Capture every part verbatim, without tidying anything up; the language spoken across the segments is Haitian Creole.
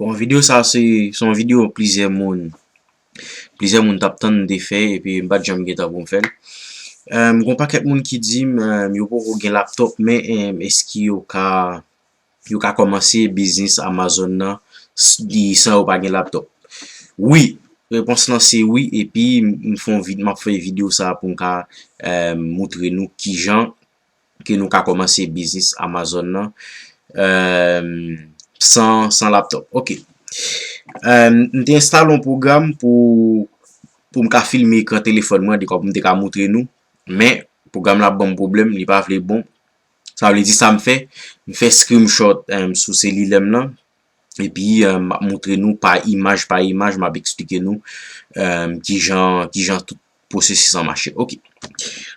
Bon, videyo sa se se yon videyo plizyè moun plizyè moun t ap tann m te fè, epi m pa t janm gen tan pou m fè l. Gon pakèt moun ki di m yo poko gen laptop, men èske yo ka yo ka kòmanse biznis Amazon nan san yo pa gen laptop? Wi, repons lan se wi, epi m fè yon vid m ap fè videyo sa pou m ka moutre nou kijan ke nou ka kòmanse biznis Amazon nan san san laptop. Ok. M te enstale yon pwogram pou pou m ka filme ekran telefòn mwen, dekòm m te ka moutre nou, men pwogram la ap ban m pwoblèm, li pa vle bon. Sa vle di sa m fè, m fè screenshot sou selilè m nan, epi m ap moutre nou pa imaj pa imaj, m ap eksplike nou kijan kijan tout pwosesis an mache. Ok.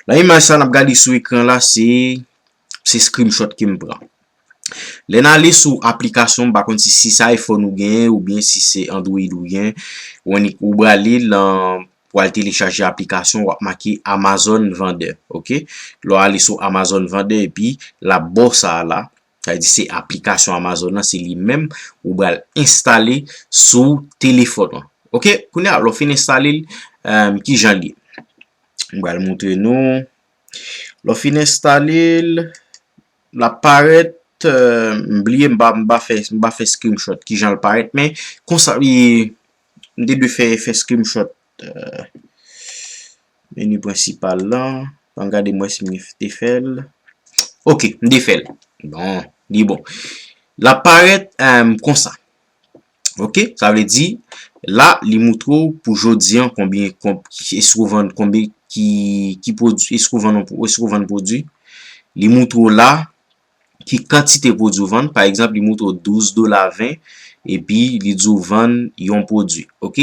Nan imaj sa n ap gade sou ekran la, se se screenshot ke m pran. Lè n ale sou aplikasyon, m pa konn si si se iPhone ou genyen oubyen si se Android ou genyen, ou annik ou prale nan pou al telechaje aplikasyon, w ap make Amazon Vendor, ok? Lè w ale sou Amazon Vendor epi l ap ba w sa a la, sa vle di se aplikasyon Amazon nan, se li menm ou pral enstale sou telefòn ou. Ok, kounye a lè w fin enstale l, kijan l ye? M pral moutre nou. Lè w fin enstale l, l ap parèt, m bliye m pa m pa fè m pa fè screenshot kijan l parèt, men konsa m te dwe fè fè screenshot meni prensipal lan. Ann gade m wè si m te fè l. Ok, m te fè l. Bon, li bon. L ap parèt konsa. Ok, sa vle di la li moutre w pou jodi an konbyen èske w vann konbyen ki ki pwodui èske w vann èske w vann pwodui. Li moutre w la ki kantite pwodui w vann. Pa egzanp, li moutre w douz dola ven epi li di w vann yon pwodui. Ok,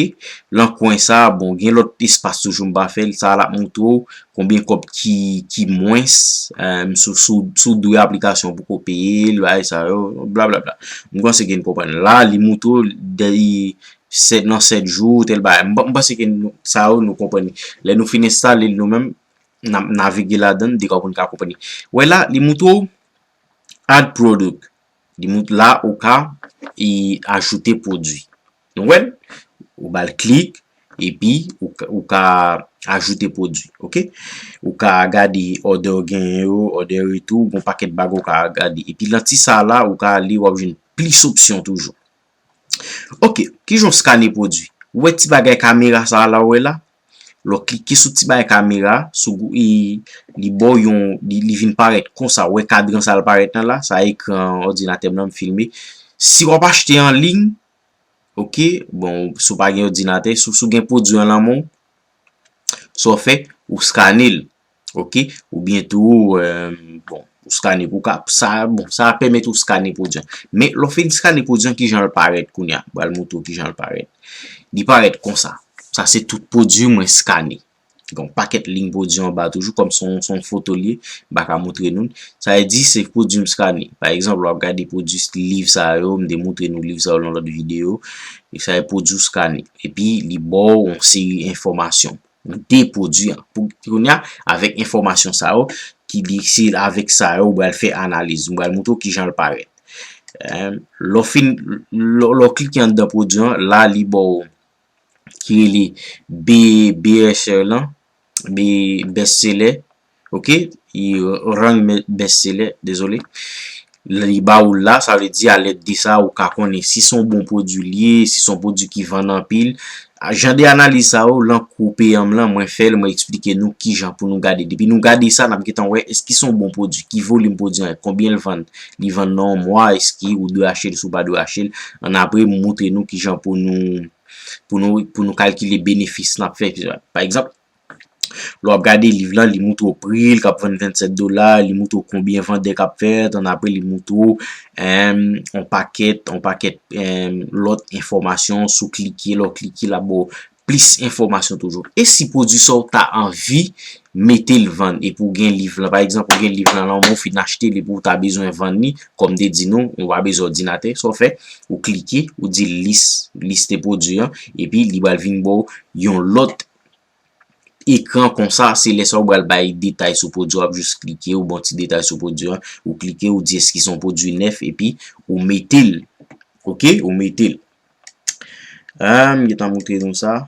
lan kwen sa, bon, gen lòt espas toujou m pa fè l. Sa l ap moutre w konbyen kòb ki ki mwens sou sou sou dwe aplikasyon pou ko peye l, bagay sa yo, blablabla. M panse ke n konprann. La li moutre w de sèt nan sèt jou, tèl bagay. M panse ke sa yo nou konprann. Lè nou fin enstale l nou menm, n ap navige ladan l dekwa pou n ka konprann. Wè la, li moutre w add product. Li moutre la ou ka ajoute pwodui. Nou wè l? Ou ba l klik, epi ou ka ajoute pwodui, ok? Ou ka gade òdè w genyen yo, òdè retou, gon pakèt bagay ou ka gade. Epi nan ti sa la, ou ka ale, w ap jwenn plis opsyon toujou. Ok, kijan w skane pwodui? Ou wè ti bagay kamera sa la, ou wè la? Lè w klike sou ti bagay kamera, sou li ba w yon, li vin parèt konsa. Ou wè kadran sa l parèt lan la, sa ekran òdinatè m nan m filme. Si w ap achte an liy, ok, bon, si w pa gen òdinatè, si w gen pwodui an nan men w, sa w fè, ou skane l, ok, oubyen tou, bon, ou skane pou ka, sa, bon, sa ap pèmèt ou skane pwodui an. Men lè w fin skane pwodui an, kijan l parèt kounye a? M pral moutre w kijan l parèt. Li parèt konsa. Sa se tout pwodui mwen skane. Gen yon pakèt liy pwodui anba toujou, kòm se yon se yon foto l ye, m pa ka moutre nou l. Sa vle di se pwodui m skane. Pa egzanp, lè w ap gade pwodui liv sa yo, m te moutre nou liv sa yo nan lòt videyo. E sa se pwodui w skane. Epi li ba w yon seri enfòmasyon de pwodui an. Pou kounye a, avèk enfòmasyon sa yo, ki di se avèk sa yo ou pral fè analiz. M pral moutre w kijan l parèt. Lè w fin, lè w klike anndan pwodui an, la li ba w ki rele bestseller lan, best seller, ok, rank best seller, dezole. Li ba ou l la, sa vle di alèd de sa ou ka konnen si se yon bon pwodui l ye, si se yon pwodui ki vann anpil. Jan de analiz sa yo, lan kou peyan m lan, mwen fè l, mwen eksplike nou kijan pou nou gade. Depi nou gade sa, n ap gentan wè èske se yon bon pwodui, ki volim pwodui an, konbyen l vann, li vann nan yon mwa, èske ou dwe achte l, si w pa dwe achte l. Annapre, m moutre nou kijan pou nou pou nou pou nou kalkile benefis n ap fè. Pa egzanp, lè w ap gade liv lan, li moutre w pri l k ap vann vennsèt dola, li moutre w konbyen vandè k ap fèt, annapre li moutre w yon pakèt yon pakèt lòt enfòmasyon. Si w klike, lè w klike, l ap ba w plis enfòmasyon toujou. E si pwodui sa w ta anvi mete l vann epi w gen liv lan, pa egzanp, ou gen liv lan nan men w, ou fin achte l epi w ta bezwen vann li, kòm m te di nou, ou pa bezwen òdinatè, sa w fè, ou klike, ou di lis, liste pwodui an, epi li pral vin ba w yon lòt ekran konsa, se lè sa ou pral bay detay sou pwodui an, w ap jis klike, ou ba w ti detay sou pwodui an, ou klike, ou di èske se yon pwodui nèf, epi ou mete l, ok, ou mete l. M gentan moutre nou sa.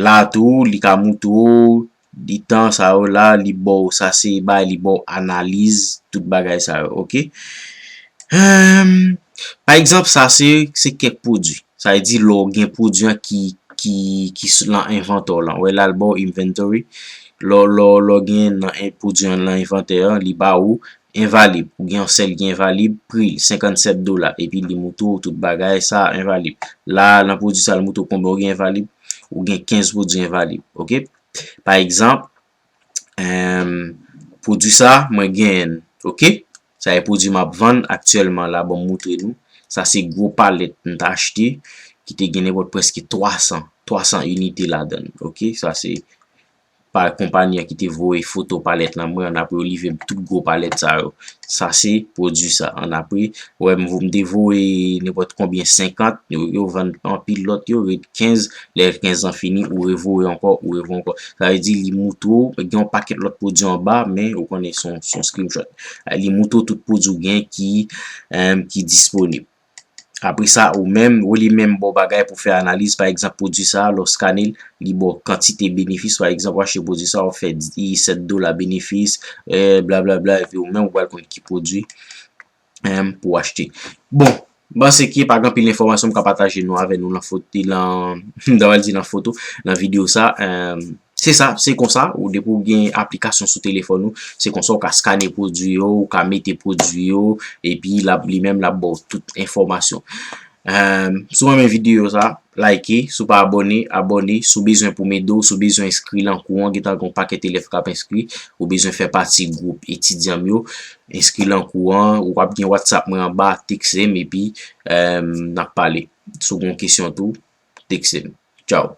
La tou, li ka moutre w, li tan sa yo la, li ba w, sa se bay, li ba w analiz, tout bagay sa yo, oke? Em, pa egzanp, sa se, se kèk pwodui. Sa vle di, lè w gen pwodui an ki, ki, ki s-, lan envantè w lan. Wè la, l ba w inventory. Lè, lè, lè w gen nan en-, pwodui an lan envantè an, li ba ou envalib. Ou gen yon sèl ki envalib, pri l, senkannsèt dola. Epi li moutre w tout bagay sa envalib. La, nan pwodui sa, l moutre w konbyen w gen envalib. Ou gen kenz pwodui envalib, oke? Pa egzanp, em, pwodui sa, mwen genyen l, oke? Sa e pwodui m ap vann aktyèlman la, bon, m moutre nou. Sa se gwo palèt m t achte, ki te gen nenpòt prèske twa san, twa san inite ladan l, oke? Sa se pa konpayi an ki te voye foto palèt lan mwen, annapre yo livre m tout gwo palèt sa yo. Sa se pwodui sa. Annapre, wè, m vo-, m te voye nenpòt konbyen senkant, yo, yo vann anpil lòt, yo ret kenz, lè kenz lan fini, ou revoye ankò, ou revoye ankò. Sa vle di, li moutre w, gen yon pakèt lòt pwodui anba, men ou konnen se yon, se yon screenshot. Li moutre w tout pwodui w gen ki, em, ki disponib. Apre sa, ou menm, ou li menm ba w bagay pou fè analiz. Pa egzanp, pwodui sa, lè w skane l, li ba w kantite benefis. Pa egzanp, w achte pwodui sa, w fè di-, sèt dola benefis, eh, blablabla, epi ou menm, ou pral konn ki pwodui, em, pou w achte. Bon, m panse ke pa gen anpil enfòmasyon m ka pataje nou avè nou lan foto, lan, m ta pral di lan foto, lan videyo sa, em, Se sa, se konsa, ou depi w gen aplikasyon sou telefòn ou, se konsa w ka skane pwodui yo, ou ka mete pwodui yo, epi l ap, li menm l ap ba w tout enfòmasyon. Em, si w renmen videyo sa, like, si w pa abòne, abòne, si w bezwen pou m ede w, si w bezwen enskri lan kou an, gentan gen yon pakèt elèv k ap enskri, ou bezwen fè pati gwoup etidyan m yo, enskri lan kou an, ou ap gen WhatsApp mwen anba, tekste m, epi, em, n ap pale. Si w gen yon kesyon tou, tekste m. Tchao.